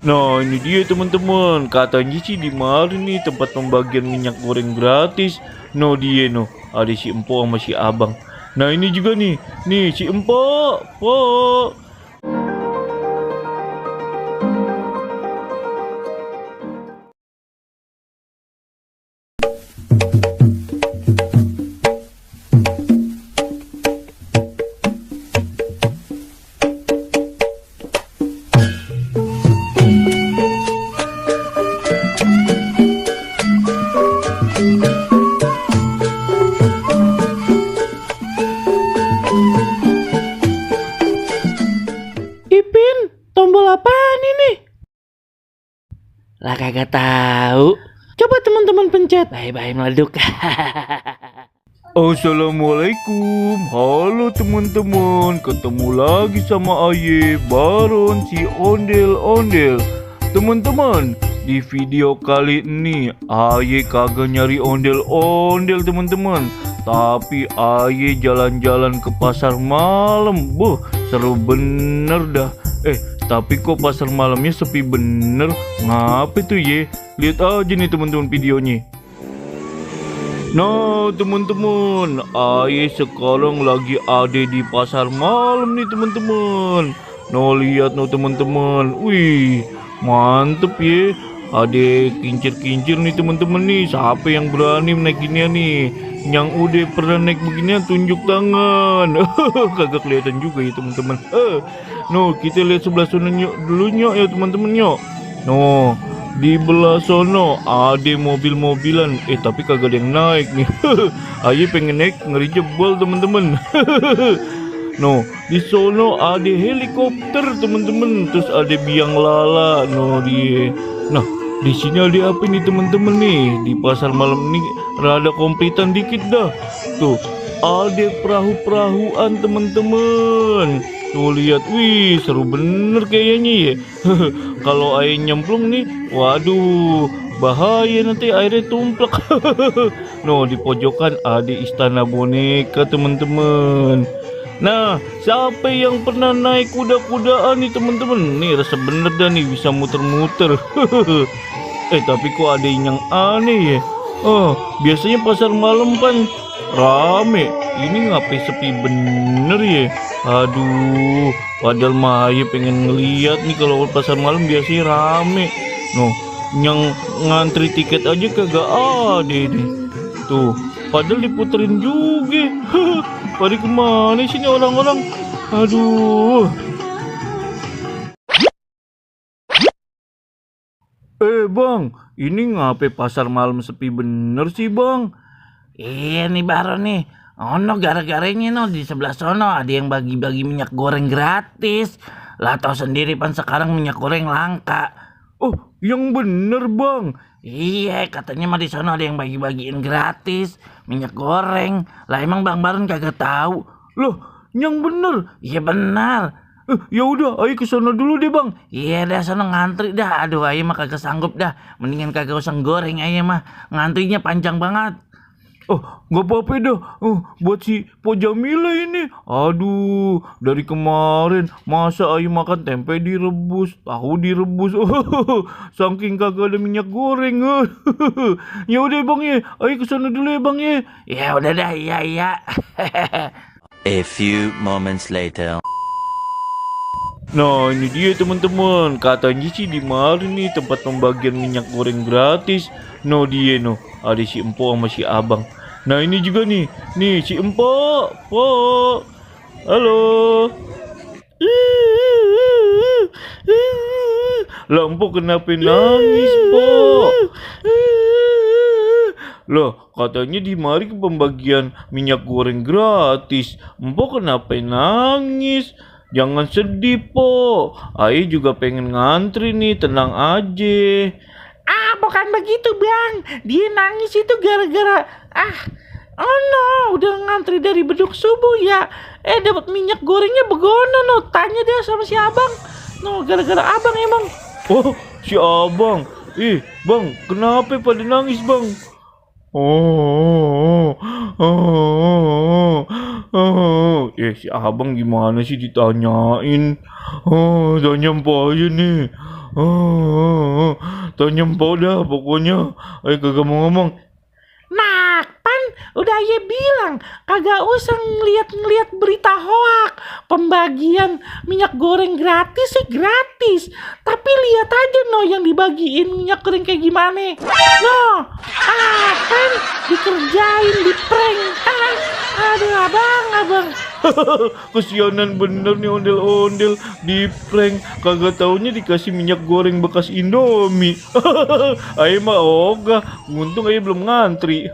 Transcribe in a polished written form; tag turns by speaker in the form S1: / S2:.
S1: Nah ini dia teman-teman, katanya sih di mari nih tempat pembagian minyak goreng gratis. No dia no, ada si Empo sama si Abang. Nah ini juga nih si Empo, Po.
S2: Ipin, tombol apaan ini?
S3: Lah kagak tahu.
S2: Coba teman-teman pencet.
S3: Bye-bye meleduk.
S1: Assalamualaikum, halo teman-teman, ketemu lagi sama Aye Baron si ondel-ondel. Teman-teman, di video kali ini Aye kagak nyari ondel-ondel teman-teman, tapi Aye jalan-jalan ke pasar malam. Seru bener dah. Tapi kok pasar malamnya sepi bener? Ngapa tuh ye? Lihat aja nih teman-teman videonya. Nah teman-teman, Aye sekarang lagi ada di pasar malam nih teman-teman. Nah lihat no teman-teman, wih mantep ya. Ada kincir-kincir nih teman-teman nih. Siapa yang berani naik ginian nih? Yang udah pernah naik beginian tunjuk tangan. Kagak kelihatan juga ya teman-teman. No kita lihat sebelah sana dulu ya teman-teman yuk. No di belah sono ada mobil-mobilan, tapi kagak ada yang naik nih. Ayo pengen naik, ngeri jebol teman-teman. No, di sono ada helikopter teman-teman, terus ada biang lala. No dia. Nah, di sini ada apa nih teman-teman nih? Di pasar malam ini rada komplitan dikit dah. Tuh, ada perahu-perahuan teman-teman. Tuh lihat, wih seru bener kayaknya ya. Kalau air nyemplung nih, waduh bahaya nanti airnya tumplek. No di pojokan ada istana boneka teman-teman. Nah siapa yang pernah naik kuda-kudaan nih teman-teman? Nih rasa bener dah nih bisa muter-muter. Tapi kok ada yang aneh ya? Biasanya pasar malam kan rame, ini ngapain sepi bener ya? Aduh, padahal mah Aye pengen ngeliat nih kalau pasar malam biasanya rame. No, yang ngantri tiket aja kagak ada deh. Tuh, padahal diputerin juga. Pada kemana sih nih orang-orang? Aduh. Bang, ini ngapain pasar malam sepi bener sih bang?
S3: Iya nih Baron nih. Ono gara-garanya no di sebelah sono ada yang bagi-bagi minyak goreng gratis. Lah tau sendiri pan sekarang minyak goreng langka.
S1: Oh, yang bener bang.
S3: Iya, katanya mah di sono ada yang bagi-bagiin gratis minyak goreng. Lah emang Bang Baron kagak tahu?
S1: Loh, yang bener.
S3: Iya benar.
S1: Ya udah, ayo ke sana dulu deh bang.
S3: Iya dah sono ngantri dah. Aduh ayo mah kagak sanggup dah. Mendingan kagak usah goreng ayo mah. Ngantrinya panjang banget.
S1: Gak apa-apa dah. Buat si Po Jamila ini. Aduh, dari kemarin masa ayo makan tempe direbus, tahu direbus. Saking kagak ada minyak goreng. Ya udah bang ya, ayo ke sana dulu ya bang ya.
S3: Ya udah dah, iya.
S4: A few moments later.
S1: Nah ini dia teman-teman, katanya sih di mari nih tempat pembagian minyak goreng gratis. No dia no, ada si Empo sama si Abang. Nah ini juga nih si Empo, Po. Halo. Lah Empo kenapa nangis Po? Loh katanya di mari ke pembagian minyak goreng gratis. Empo kenapa nangis? Jangan sedih Po, Aye juga pengen ngantri nih, tenang aja.
S2: Bukan begitu bang. Dia nangis itu gara-gara oh no, udah ngantri dari beduk subuh ya. Dapat minyak gorengnya begono no. Tanya deh sama si abang. No, gara-gara abang emang.
S1: Oh, si abang. Bang, kenapa pada nangis bang? Si abang gimana sih ditanyain? Tanya apa aja nih? Tanya empau dah pokoknya. Ayo kagak mau ngomong.
S2: Nah, Pan, udah Ayah bilang kagak usah ngeliat berita hoak. Pembagian minyak goreng gratis sih gratis. Tapi lihat aja no yang dibagiin minyak goreng kayak gimana. No, kan dikerjain, di prank. Aduh abang.
S1: Kesianan bener nih ondel-ondel di prank. Kagak taunya dikasih minyak goreng bekas Indomie. Ayo mah ogah. Untung aja belum ngantri.